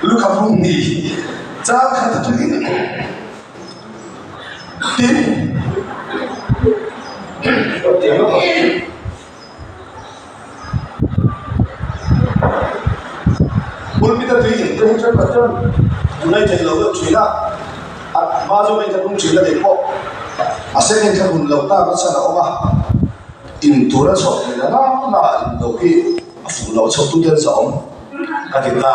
Lukha bung nih caan khat atangin tin pulpit a tui in te hi thenkhat chuan an ngaithei lo deuh thin a, a hma zawk in ka tum thin a nih pawh a second kha hun lo tak a chan a awm a, in tur a chhuah theih la la a in lo hi. A fuh loh chho tu ten zah awm ka ti ta.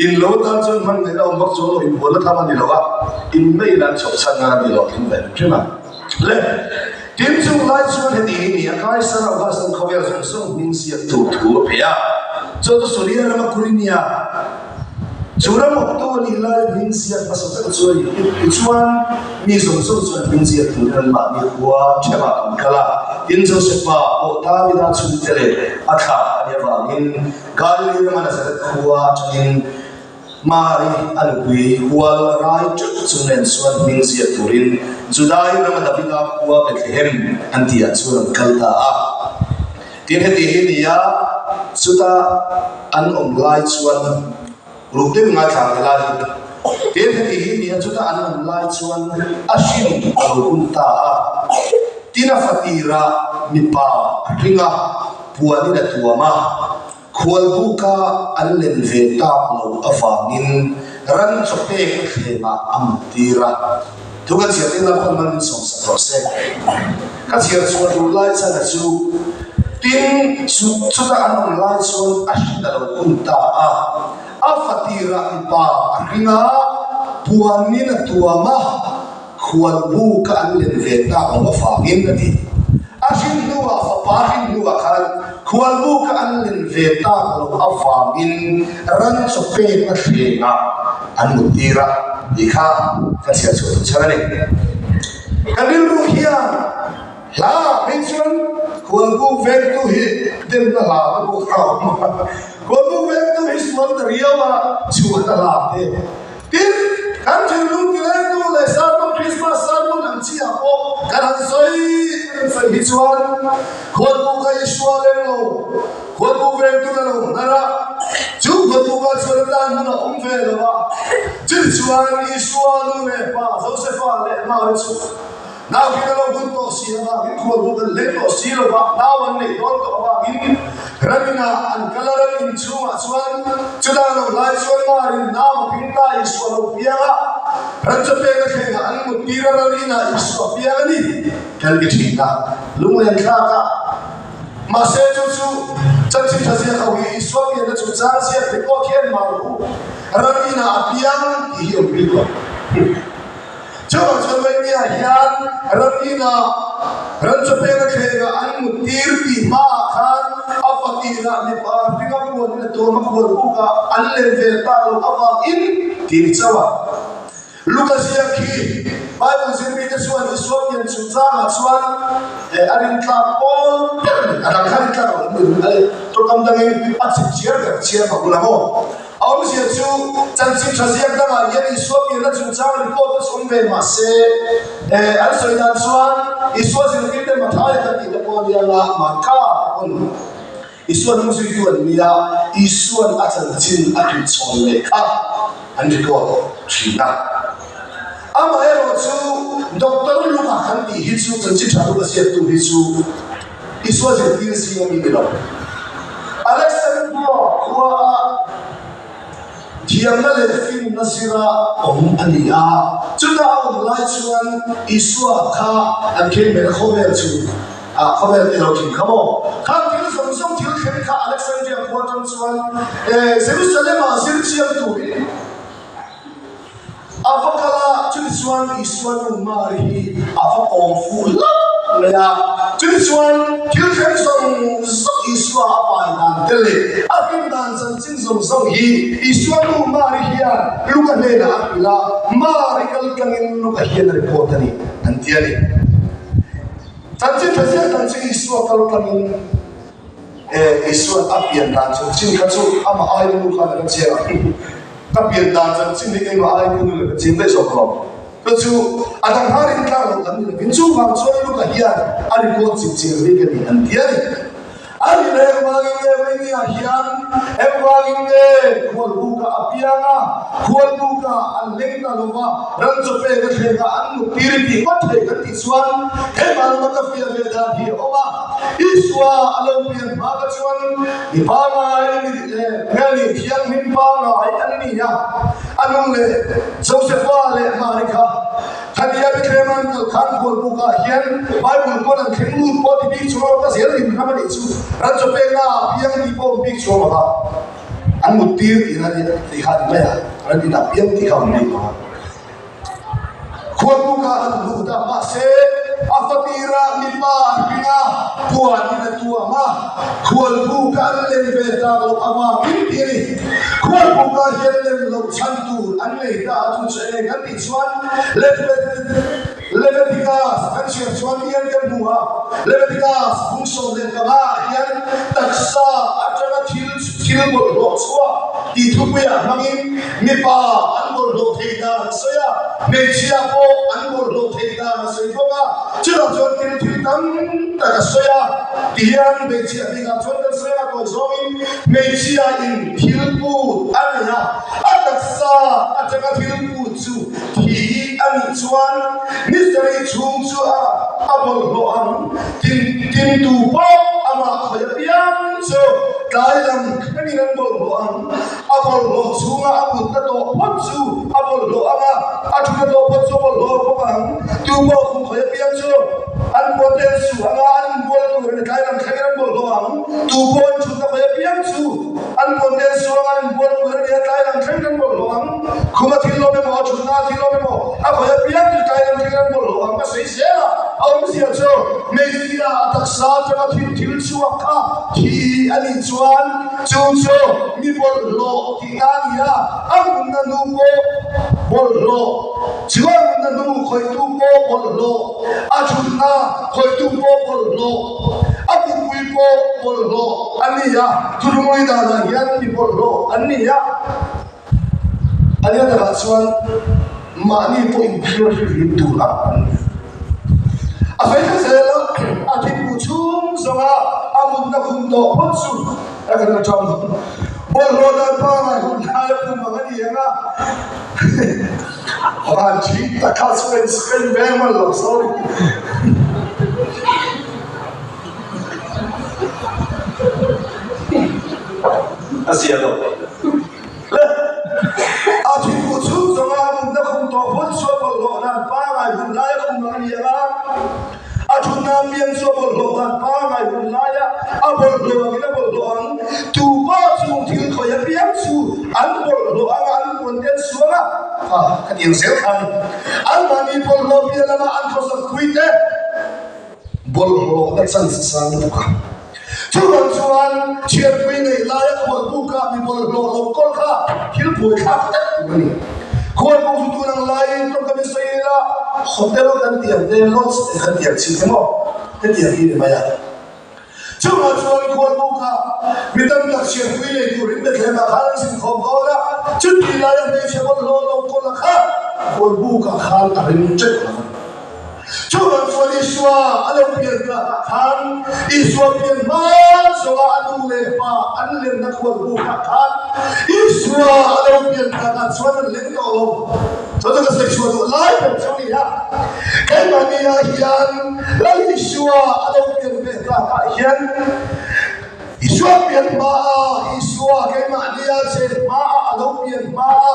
In lo tan chuan hman ngaihna awm vak chuang lo, in bualna tham a ni lo a, in mai in an chhoh chhan a ni lo tling ve hrim a. Le, tin chung lai chuan heti hi ni a, Kaisar Augustan khawvel zawng zawng hming ziak tur thu a pe a, chuan chu Suria rama Kurinia, Chu ram awptu a nih lai hming ziak hmasa tak chu a ni. Tichuan, mi zawng zawng chuan hming ziak turin an mahni khua theuhah an kal a. Tin, Josefa pawh Davida chhungte leh a thlah a nih avangin Galili rama Nazareth khua atangin Mari a nupui hual rai teuh chung nen chuan hming ziak turin Judai rama Davida khua Bethlehem an tihah chuan an kal ta a. Tin, heti hi ni a, chuta an awm lai chuan ruk deuh ngaithla ang helai hi. Tin, heti hi ni a, chuta an awm lai chuan a hrin a lo hun ta a. Tin, a fatirah mipa a hring a, puanin a tuam a, khualbuka an len ve tak loh avangin ran chaw pek a thlengah a muttir a. Thu ka chhiar ila khawn man min sawmsak rawh se. Ka chhiar chhuah duh lai chhan a chu tin chu chuta an awm lai chuan a hrin a lo hun ta a. A fatirah mipa a hring a, puanin a tuam a, khual bu ka an len ve tak loh avangin a ti. A hrin hnuah fapa hrin hnuah khan khual bu ka an len ve tak loh avangin ran chaw pek a thleng a. An muttir a tih kha ka chhiar chhuah duh chhan a ni. Ka rilru hian hla phei chuan khualbu vengtu hi demna hla te pawh kha a awm a, khualbu vengtu hi sual ta riau a chhuah ta hla te. Tin, kan thinlung tilengtu leh sermon Christmas sermon ang chi ah pawh kan han sawi kan han sawi hi chuan khualbu kha i sual eng lo. Khualbu vengtu la lo hnar a, chu khualbu kha chuan a tan hun a awm ve lo a. Chumi chuan Isua nu leh pa Josefa leh Mari chu naukin a lo hun tawh si avangin khualbu kan hleng tawh si lo va, nau an neih dawn tawh avangin ramina an kal a, ram inchhungah chuan chutah lo lai chuan Marin nau a ping ta, Isua lo piang a, ram chu pek a thlengah an mut tir a, ram inah Isua piang a ni kan ti thin a, lunglen thlak a. Mahse chu chu chanchin tha ziak ho hi Isua pianna chu chang ziak te pawh khian mar u, ram inah a piang tih hi awm bik lo. Chuvang chuan Vaimia hian ram inah ram chawpek a thlengah an mut tir tih hmaah khan a fatinah mipa hringa puanin a tuam a khual bukah an len ve tak loh avangin tih ni chauh a. Luka ziak hi Bible zirmite chuan Isua pian chungchangah chuan a rintlak pawl ber a ni. A dang kha rintlak lo an ni a, tawngkam dangin a chip chiar ber chiar ka bul ang aw. A awmzia chu chanchin tha ziak dangah hian Isua pianna chungchang report a chhawm ve mahse an sawi dan chuan Isua zirtirte Mathaia kan tih te pawh a nia nga Marka te pawn Isua hnung zuitu an nia, Isua'n a chanchin a tuichhawn leh kha an record thin a. Amaherawhchu, Doctor Luka kan tih hi chu chanchin tha Luka ziaktu hi chu Isua zirtir zing a mi ni lo. Alexandria khua a thiamna leh finna zira awm a ni a, chuta a awm lai chuan Isua kha an khengbet a khawvel chu Ah, khawvel ti lo thin kha maw? Khang thil zawng zawng thil thleng kha Alexandria khua atang chuan Jerusalem ah zir chiang turin a va kal a, chutichuan Isua nu Mari hi a va kawm fuh hlauh mai a. Chutichuan thil thleng zawng zawng Isua a pai dan te leh a hlim dan chanchin zawng zawng hi Isua nu Mari hian Luka hnenah a hrilh a, Mari kal tlangin Luka hian a report a ni an ti a ni. Chanchin tha ziah dan chu Isua kal tlangin eh Isua'n a pian dan chanchin kha chu amah ai nu khan a la chiang a, ka pian dan chanchin hi keimah ai nu leh ka chiang daih zawk lo. Chu chu a dang har in tlang loh kan ni lovin chuvang chuan Luka hian a record chip chiang bik a ni an ti a ni. A nih leh engvangin nge Vainia hian engvangin nge khualbuka a piang a, khualbuka an leng ta lo va, ran chaw pek a thleng a, an mut tir i tih ngawt thei kan tih chuan keimah lama ka fiah ve dan hi a awm a. Isua a lo pian hma ka chuan mi pangngai mi leh nge ni thianghlim pangngai an ni a, a nu leh Josefa leh Mari kha Khania Bethlehem an kal khan khualbukah hian Bible pawn an thleng lut pawh ti bik chuang lo ka zel rin ram a nih chu ran chaw pekna ah piang tih pawh awm bik chuang lo va an mut tir tih na tih kha a ni mai a ran inah piang tih kha awm bik lo a khualbukah an lut a mahse a fatira mipa an hring a puan in a tuam a khualbuk an lem ve tak loh avangin tih a ni khualbukah hian lem loh chhan tur an nei ta a chu chu eng an Chuan Leviticus kan chhiar chuan hian kan hmu a, Leviticus bung 15 ah hian taksa atanga thil thil bawlhhlawh chhuak tih thupuiah hmangin mipa an bawlhhlawh thei dan a sawi a, hmeichhia pawh an bawlhhlawh thei dan a sawi bawk a, chutah chuan thil thil tam tak a sawi a, tihian hmeichhia bikah chuan kan sawi a, tawi zawngin hmeichhia in thil put a nei a. A taksa atanga thil put chu thi a nih chuan Missionary chhung chu a a bawlhhlawh ang. Tin, tintu pawh amah khawi apiang chu tlai lam thlengin an bawlhhlawh ang. A bawlhhlawh chhunga a mutna tawh phawt chu a bawlhhlawh ang a, a thutna tawh phawt chu a bawlhhlawh bawk ang. Tu pawh khum khawi apiang chu an puan te an suh ang a, an inbual tur a ni, tlai lam thlengin an bawlhhlawh ang. Tu pawh an thutna khawi apiang chu An puan te an suang a, an inbual tur a nia, tlai lam thleng kan bawlhhlawh ang. Khuma thil awm emaw, a thutna thil awm emaw, a khawi apiang chu tlai lam thleng an bawlhhlawh ang. Ka sawi zel a, a awmzia chu hmeichhia a taksa atanga thil thil chhuak kha thi a nih chuan chu chu mi bawlhhlawh tih ta a ni a, a munna hnu pawh bawlhhlawh, chu a munna hnu khawihtu pawh bawlhhlawh, a thutna khawihtu pawh bawlhhlawh, a mutpui pawh bawlhhlawh a ni a. Thurumui danah hian mi bawlhhlawh an ni a, a nia takah chuan mahni pawh inphir hlim tur ang an ni. A sawi ta zel a, a thingpui chhung zawnga a mutna khum tawh phawt chu a kan atang bawlhhlawh dan pangai hun lai a khum ang a ni ang a, van thing tak kha chu ka inveng hman lo, sorry. A zia lo. Le, a thingpui chhung zawnga a mutna khum tawh phawt chu a bawlhhlawh dan pangai hun laia khum ang a ni ang a, a thutna piang chu a bawlhhlawh dan pangai hun laia a bawlhhlawh angin a bawlhhlawh ang. Tu pawh chung thil khawi apiang chu an bawlhhlawh anga an puan te an suang a, ha, khatiang zel khan anmahni bawlhhlawh piah lama an khawsak pui te, Bawlhhlawhna chance a sang lutuk a. Chuvang chuan chhiarpui nei laia khualbuk ah mi bawlhhlawh lo kawl kha thil buaithlak tak tur a ni. Khualbuk chu tun ang laiin tawngkam in sawi ila hotel kan tih ang te, lodge te kan tih ang chin emaw hetiang hi ni mai a. Chuvang chuan khualbuk ah mi tam tak chhiarpui nei turin Bethlehem ah khan an zinkhawm dawn a, chutih laia hmeichhe bawlhhlawh lo kawl a kha khualbuk ah khan a ring teuh lo a ni. Chuvang chuan Isua a lo pian takah khan Isua pian hma zawnga a nu leh pa an lenna khualbukah khan Isua a lo pian takah chuan an leng tawh lo. Chu chu ka sawi chhuah duh lai ber chu a ni a. Keimahniah hian Lal Isua a lo pian ve takah hian Isua pian hma a, Isua keimahnia chen hma a, a lo pian hma a,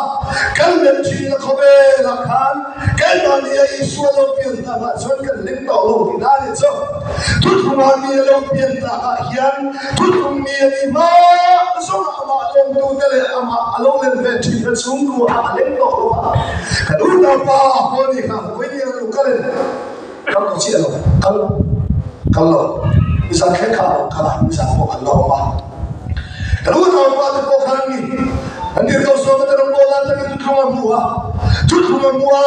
kan lem thin na khawvelah khan keimahnia Isua lo pian takah chuan kan hlim tawh lo tih na a ni chu. Thuthlungah mi a lo pian takah hian thuthlung mi a nih hma zawngah amah lawmtute leh amah a lo lem ve thin na chhungkua ah a lem tawh lo va. Kan unaupa pawh a ni kha, vawiin a lo kal em? Kal lo chiah lo, kal kal lo. Nizan thleng kha a rawn kal a, nizan pawh kan la awm a. Kan unaupa te pawh khan ni an tir tawh sawn te rawn bawl a, atangin thuthlung a hmu a, thuthlung a hmu a,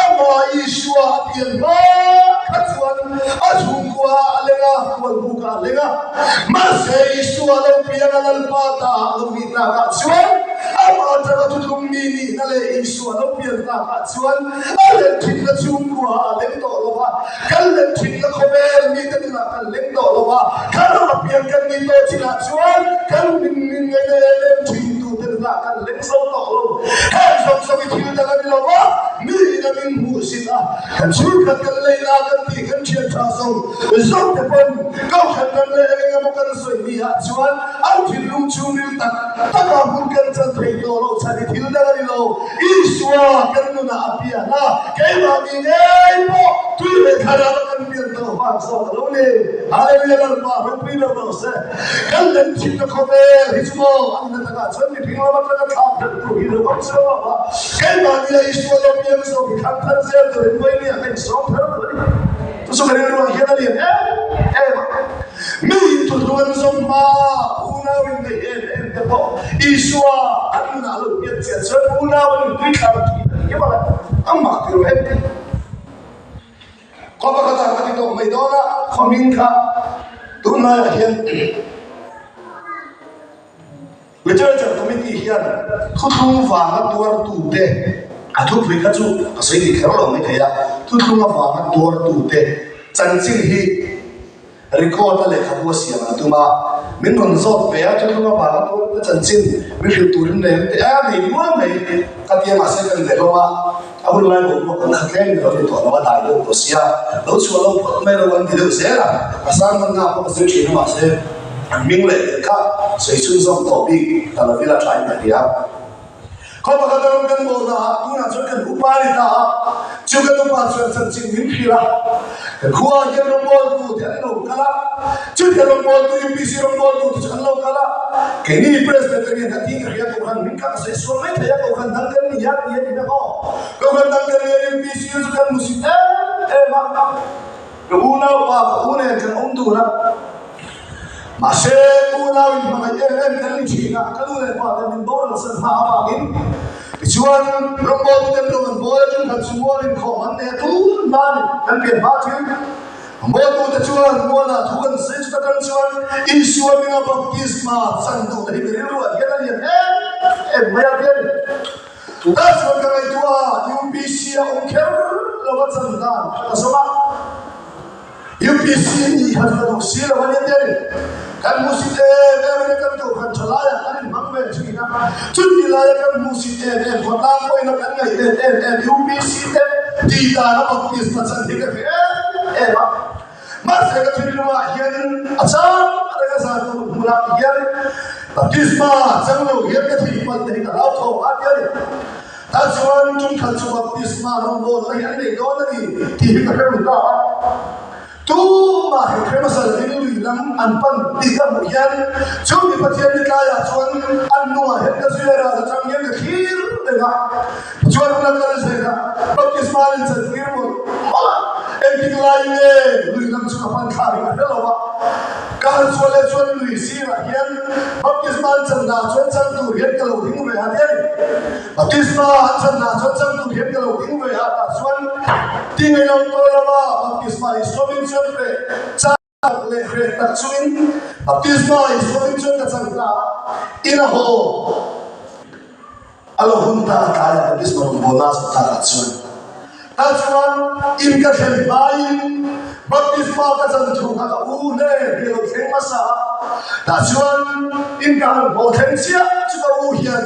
amah Isua a pian hma kha chuan a chhungkua a leng a, khualbukah a leng a. Mahse Isua lo piang a Lalpa ta a lo nih nakah chuan amah atanga thuthlung mi nihna leh. leh Isua lo pian takah chuan a len thinna chhungkua a leng tawh lo va, kan len thinna khawvel mite nunah kan leng tawh lo va, kan ram a pian kan nih tawh chinah chuan kan min min ngaina em em thintute nunah kan leng zo tawh lo. Heng zawng zawng i thil dang a ni lo va, miin a min hmuhsit a, kan chhungkhat kan leina kan tih kan thian tha zawng zawngte pawn kohhran ram leh eng emaw kan sawi ni ah chuan an thinlung chhungril tak taka hun kan chan thei tawh loh chhan hi thil dang a ni lo. Isua kan nunah a pian a, keimahni ngei pawh tui leh thlarau a kan pian tawh vang zawk a lo ni. Hallelujah Lalpa ropui lo rawh se. Kan lem thinna khawvel hi chu maw a nuna takah chuan mihring lam atanga thlak hrelh tur hi lo awm zeuh lo va, keimahni a Isua lo piang zawk hi thlang thar zel turin vawinia ka insawm thar tur a ni. Chu chu ka rilruah hian a lian em em a. Mi inthuthlu an zawm hma, unau inneih em em te pawh Isua an nunah lo pian chian chuan unau an inpui thlar thin a ni hiam a, a mak ti rawh em ti. Khaw pakhatah ka ti tawh mai dawn a, khaw hming kha tunlaiah hian Literature Committee hian thuthlung vanga tuartute, a thupui kha chu ka sawi dik kher lo mai thei a, thuthlung avanga tuartute chanchin hi record a lehkhabu a siam an tum a, min rawn zawt ve a, thuthlung avanga tuartute chanchin min hrilh turin nei an ti a, nei nual mai ka tia mahse kan be hlawm a, a hun lai boruak kan kha tlem ni lo ni tawh lo a, dai deuh tawh sia, lo chhuah lo phawt mai lo an ti deuh zel a, a sang hmanna pawh ka sawi thin a mahse an hming leh tel kha sawi chhunzawm tawh bik ta lovin a thain ka hria. Khaw pakhat a rawn kan bawl na ah tunah chuan kan upa a ni ta a, chu kan upa chuan chanchin min hrilh a, kan khua ah hian rawngbawltu te an lo kal a, chutia rawngbawltu UPC rawngbawltu te chu an lo kal a, keini Presbyterian a tih ka hria Kohhran hming kha ka sawi sual mai thei a, Kohhran dang kan ni a ti a ni na aw, Kohhran dang kan ni a UPC chu kan hmusit em em a, ka unaupa ka u nen kan awm dun a. Mahse, unau in hmangaih em em kan ni thin a, ka nu leh pa ten min boral san hma avangin tichuan rawngbawltu ten rawng an bawl a, ṭumkhat chu mual inkhawm an nei a, tun hma ni kan pian hma thil rawngbawltu te chuan mualah thu an sawi chuta tang chuan Isua hminga baptisma chan duhna hi ka rilru ah hian a lian em em mai a tia ni. Tunah chuan ka ngaihtuah a, UPC a awm kher lova chan dan ka zawng a. UPC nih kha chu ka duh si lo a nia tia ni. Kan hmuhsit em em a nia kan kohhran tha laiah kan inhmang ve thin a, chuti laia kan hmuhsit em em khawtlang pawhin a kan ngaih let em em UPC te tih dan a baptisma chan hi ka hre em em a. Mahse ka thinlungah hianin a chang reng a zan tur hmunah hian baptisma chang lo hian ka thih palh te hi ka hlauthawng a tia ni. Tah chuan ṭumkhat chu baptisma rawngbawlna hi an nei dawn a ni tih hi ka hre run ta a. Tumah he hre hmasa lovin lui lam an pan tih ka hmuh hian chu mi Pathian ni tlaiah chuan an hnungah hian ka zui a ral atang hian ka thlir reng a. Tichuan hun a kal zel a, baptisma an inchantir mawlh mawlh a. Engtik laiin nge lui lam chu ka pan thla hi ka hre lo a. Ka han chhuah leh chuan lui sirah hian baptisma an chan dah chuan chang tur hian ka lo ding ve a ti a ni. Baptisma an chan dah chuan chang tur hian ka lo ding ve a tah chuan ti ngei lo tawh lo a, baptisma i sawmin chuan hreh chak leh hreh tak chungin baptisma i sawmin chuan ka chang ta a, in a haw a lo hun ta a tlaiah baptisma rawn bawl a zawh takah chuan. Tah chuan in ka thlen hmaiin baptisma ka chan thu kha ka u hnen hi a lo thleng hmasa a. Tah chuan in ka han haw thleng chiah chu ka u hian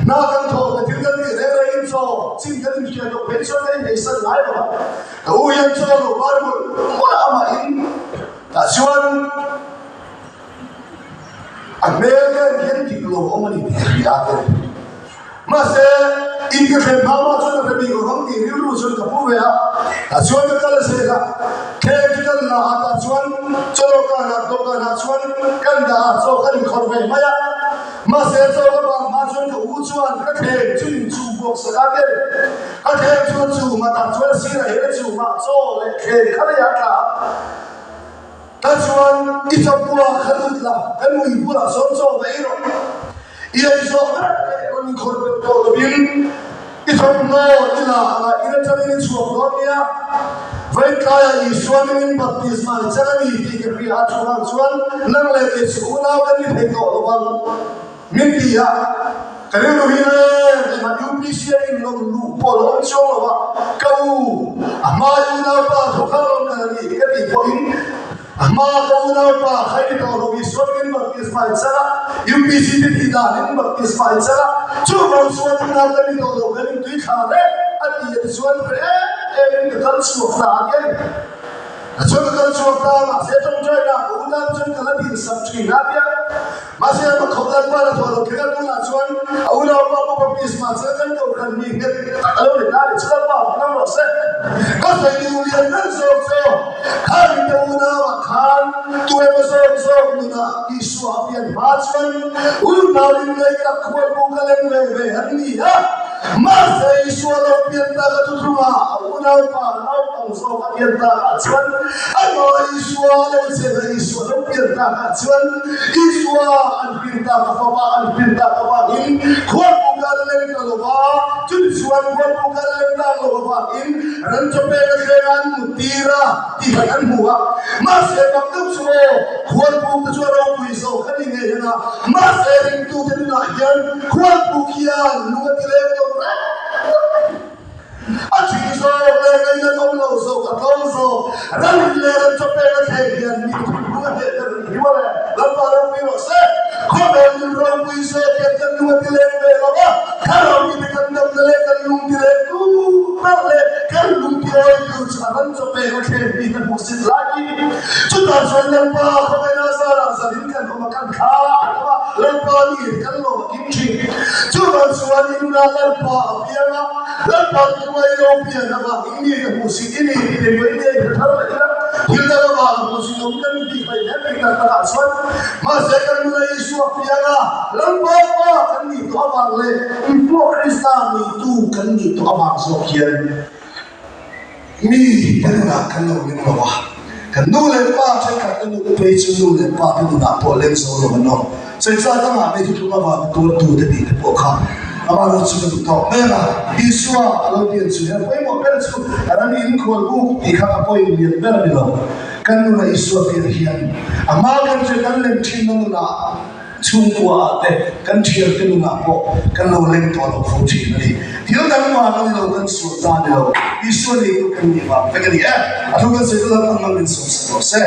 hna kan thawh ka thil kan tih reng rengin chaw chin kan inhriat loh phei chuan ka inheisan ngai lo a. Ka u hian chaw lo bar mawlh mawlh a amahin tah chuan A hmel te an hian dik lo awm a ni tih ka hria a ti. Mahse, in ka hren hma mah chuan a hre bik lo vang tih rilru chuan ka pu ve a. Tah chuan ka kal a zel a, thleng chu kan la a, tah chuan chaw kanah dawhkanah chuan kan dah a, chaw kan inkhawrh ve mai a. Mahse, chaw ka bang hma chuan ka u chuan ka thleng chu in chum buak sak a ti. Ka thleng chu a chum a, tah chuan a sirah hian a chum a, chaw leh thleng kha lei ah a tla a. Tah chuan i chawpua kha lut la, kan mui bulah sawn chaw va ei rawh. I ei zawh ber leh rawn inkhawrh belh tawh lovin i thawmhnaw i la ang a, in atangin i chhuak dawn nia. Vawiin tlaiah Isua mingin baptisma i chan a ni tih ka hria a, chuvang chuan nang leh kei chu unau kan ni thei tawh lo ang min ti a. Ka rilru hi reng reng a UPC a inlawm luh pawh lo awm chuang lo a, ka u, a hma unaupa thawkhat rawn kal a ni ka tih pawhin a hma ka unaupa kha i ni tawh lo Isua ringin baptisma i chang a, UPC te tih danin baptisma i chang a, chuvang chuan unau ka ni tawh lo kan intui thla reng a ti a tichuan hreh em em in ka kal chhuak ta a ti a ni. A chuan ka kal chhuak ta a, mahse tawngtaina ka unau chuan ka la dil sak thin a tia. Mahse a khawp Lalpa la thawh lo kher a, tunah chuan a unaupa pawh baptisma chuan kan kohhran mi nghet tak a lo ni ta a ni. Chu Lalpa ka hnam rawh se. Ka sawi duh lian ber zawk chu khami te unauah khan tu emaw zawk zawk nunah Isua a pian hma chuan unau inlei tak khual pawh ka leng ve ve an ni a. Mahse Isua lo pian tak a thuthung a, a unaupa naupang zawk a pian takah chuan amah Isua lo chet a, Isua lo pian takah chuan Isua an hrin tak a fapa an hrin tak avangin khualpu kan leng ta lo va, chumi chuan khualpu kan leng tak lo avangin ran chawpek a thleng a an mut tir a tih kha kan hmu a. Mahse mak deuh chu aw, khualpu te chu a ropui zawk a ni ngei ang a, mahse ringtute nunah hian khualpu khian lung a ti leng lo reng reng. A ṭhi zawk leh ngaihdan awm lo zawk a tlawm zawk. Ram in leh ram chawpek a thleng hian mi thinlung a hneh ber a ni hi mawle. Lalpa ropui rawh se. Khawvel nun ropui zawk hian kan lung a ti leng ve lo va, thlarau mite kan damna leh kan lung ti leng tu ber leh kan lung ti awi tu chu a ram chawpek a thleng mi kan hmuhsit lai hi. Chutah chuan Lalpa khawvela zarah zanin kan awm a kan thla a tam a, Lalpa ni kan lawm a kim ṭhin. Chuvang chuan inna Lalpa a piang a, Lalpa tunga i lo pian avangin mi ka hmuh si i ni tih leh vawi ngei ka thar leh ila, thil dang avang hmuh si awm kan inti hleih hle mai tak takah chuan mahse kan nuna Isua piang a, Lalpa pa kan nih tawh avang leh Isua Krista neitu kan nih tawh avang zawk hian mi te nunah kan lo leng lo a, kan nu leh pa thenkhat ka nu phei chu nu leh pa te nunah pawh leng zo lo an awm. Chawihzat dangah mi thuthlung avanga tuartu te tih te pawh kha amah chu ka duh tawk mek a, Isua a lo pian chu hian pawimawh ber chu a ram inkhual buk tih kha ka pawimawh lian ber a ni lo. Kan nunah Isua pian hian a hma kan che kan lem thinna nunah chhungkua ah te kan thiante nunah pawh kan lo leng tawh lo fo thin a ni. Thil dang vang a ni lo, kan sual ta a ni lo, Isua neitu kan nih vang vek a ni e. A thu kan sawi chu Lalpan hmang min sawmsak rawh se.